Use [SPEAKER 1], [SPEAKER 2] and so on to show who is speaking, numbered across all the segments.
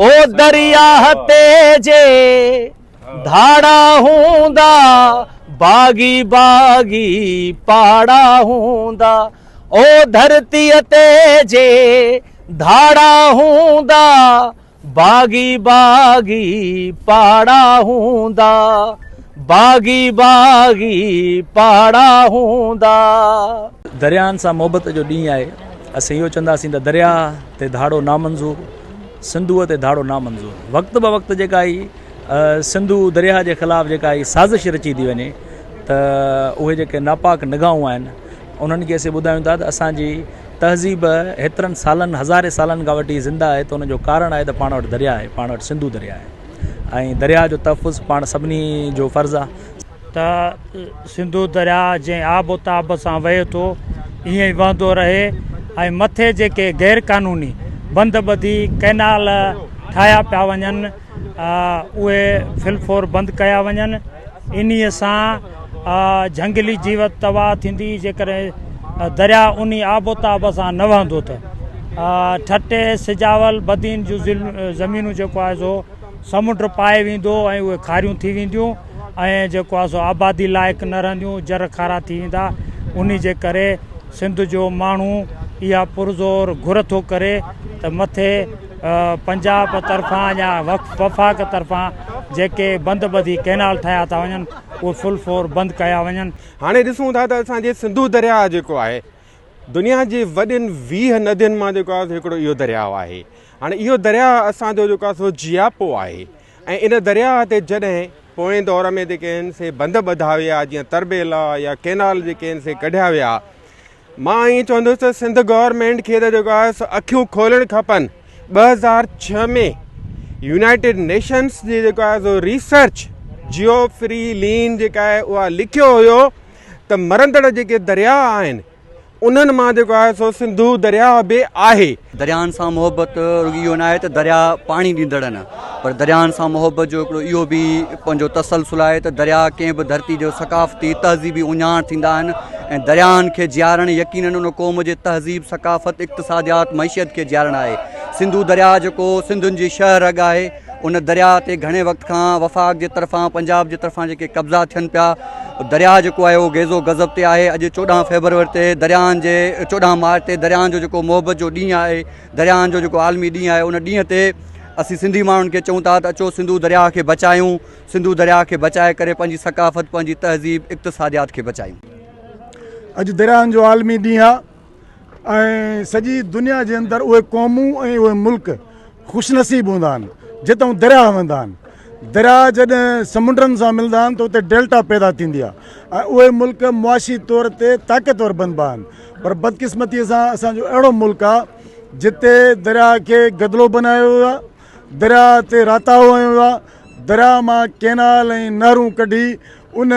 [SPEAKER 1] او درياهه تي جي ڌاڙا هوندا، باغي باغي پاڙا هوندا. او ڌرتيء تي جي ڌاڙا هوندا، باغي باغي پاڙا هوندا، باغي باغي پاڙا هوندا.
[SPEAKER 2] درياهن سان محبت جو ڏينهن آهي، اسين اهو چونداسين ته درياهه تي ڌاڙو نامنظور، سنڌوء تي ڌاڙو نامنظور. وقت به وقت جيڪا هي سنڌو درياهه جي خلاف جيڪا هي سازش رچي ٿي وڃي ته اهي جيڪي ناپاڪ نگاهون آهن انهن کي اسين ٻڌايون ٿا ته اسان جي تهذيب هيترن سالن هزارين سالن کان وٺي زنده آهي ته ان جو ڪارڻ آهي ته پاڻ وٽ درياهه آهي، پاڻ وٽ سنڌو درياهه آهي ۽ درياهه جو تحفظ پاڻ سڀني جو فرض آهي.
[SPEAKER 3] ته سنڌو درياء جنهن آب و تاب سان وهي ٿو ائين ئي وهندو رهي ۽ مٿي جيڪي غير قانوني بند ٻڌي ڪئنال ٺاهيا پيا وڃن اهي في الفور بند ڪيا وڃن انهي سان جهنگلي جيوت تباهه ٿيندي جيڪڏهن درياء انهي آب و تاب سان نه وهندو ته ٺٽي سجاول بدين جون زمينون جيڪو آهي سو سمنڊ پائي ويندو ۽ اهي کاريون ٿي وينديون ۽ جيڪو آهي سو آبادي لائق نه رهنديون، جر کارا ٿي ويندا، انهي جي ڪري سنڌ جو ماڻهو اها پرزور گهر ٿو ڪري ته مٿي پنجاب طرفان يا وفاق طرفان جيڪي بند ٻڌي ڪئنال ٺاهيا ٿا وڃن اهي فل فور بند ڪيا وڃن.
[SPEAKER 4] هاڻي ڏسون ٿا ته اسان جي سنڌو درياهه جيڪو آهي دنيا جي وڏين 20 ندين مان جيڪو آهي هڪڙو اهو درياهه آهي. هاڻي اهو درياهه اسان جو جيڪو آهي سو جياپو آهي ۽ ان درياهه تي جڏهن پوئين دور ۾ جيڪي آهن سي بند ٻڌا ويا جيئن تربيلا يا ڪينال جيڪي آهن سي ڪڍيا ويا مان ائين چوندس ته سنڌ گورنمينٽ کي ته جيڪو آهي سو اکيون کولڻ کپن 2006 ۾ يونائيٽيڊ نيشنس جي جيڪو آهي سو ريسرچ جيو فري لين جيڪا آهي اها لکيو هيو ته مرندڙ جيڪي درياهه آهن انهن مان جيڪو آهي سو سنڌو درياهه به آهي.
[SPEAKER 5] درياهن سان محبت رڳي اهو ناهي ته درياهه پاڻي ڏيندڙ نه پر درياهن سان محبت جو هڪڙو اهو به پنهنجو تسلسل آهي ته درياهه ڪنهن به ڌرتي جو ثقافتي تهذيبي اهڃاڻ ٿيندا آهن ۽ درياهن کي جيارڻ يقينن ان قوم جي تهذيب ثقافت اقتصاديات معيشت کي جيارڻ آهي سنڌو درياهه جيڪو سنڌين جي شهه رڳ آهي ان درياهه تي گهڻي وقت کان وفاق جي طرفان پنجاب جي طرفان جيڪي قبضا ٿين پيا درياهه جيڪو آهي اهو غيظ و غضب تي آهي اڄ 14 فيبروري تي درياهن جي 14 مارچ تي درياهن جو جيڪو محبت جو ڏينهن آهي درياهن جو جيڪو عالمي ڏينهن آهي ان ڏينهن تي اسين سنڌي ماڻهن کي چئون ٿا ته اچو سنڌو درياهه کي بچايون سنڌو درياهه کي بچائي ڪري پنهنجي ثقافت پنهنجي تهذيب اقتصاديات کي بچايون.
[SPEAKER 6] اڄ درياهن جو عالمي ڏينهن آهي ۽ سڄي دنيا جي اندر اهي قومون ۽ اهي ملڪ خوش نصيب هوندا آهن جتان درياهه وهندا آهن. درياهه جڏهن سمنڊن سان ملندا آهن ته اتي ڊيلٽا پيدا ٿيندي آهي ۽ اهي ملڪ معاشي طور تي طاقتور بنبا آهن پر بدقسمتي سان اسان جو اهڙو ملڪ آهي جتي درياهه کي گدلو بنايو ويو آهي، درياهه تي راتاهو هنيو ويو آهي، درياهه مان ڪينال ۽ نهرون ڪڍي ان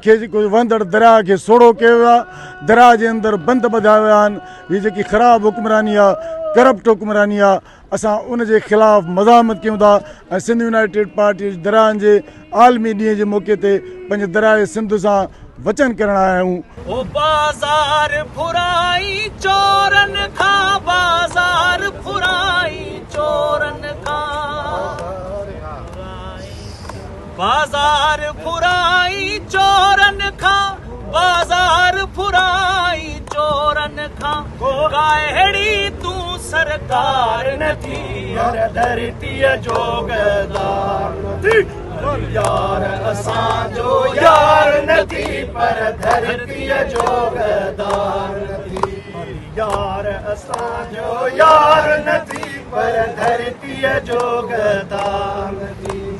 [SPEAKER 6] کي جيڪو وهندڙ درياهه کي سوڙهو ڪيو ويو آهي، درياهه جي اندر بند ٻڌايا ويا آهن، هي جيڪي خراب حڪمراني آهي، ڪرپٽ حڪمراني آهي، اسان ان جي خلاف مزاحمت ڪيون ٿا ۽ سنڌ يونائيٽيڊ پارٽي درياهن جي عالمي ڏينهن جي موقعي تي پنهنجي درياهه سنڌ سان وچن ڪرڻ آيا آهيون.
[SPEAKER 1] او بازار ڦرائي چورن کان بازار ڦرائي چورن کان بازار ڦرائي چورن کان بازار ڦرائي چورن کان ڪا اهڙي تون سرڪار نه ٿي هر ڌرتيء جو غدار نه ٿي يار اسان جو يار نه ٿي پر ڌرتيء جو غدار نه ٿي يار اسان جو يار نه ٿي پر ڌرتيء جو غدار نه ٿي.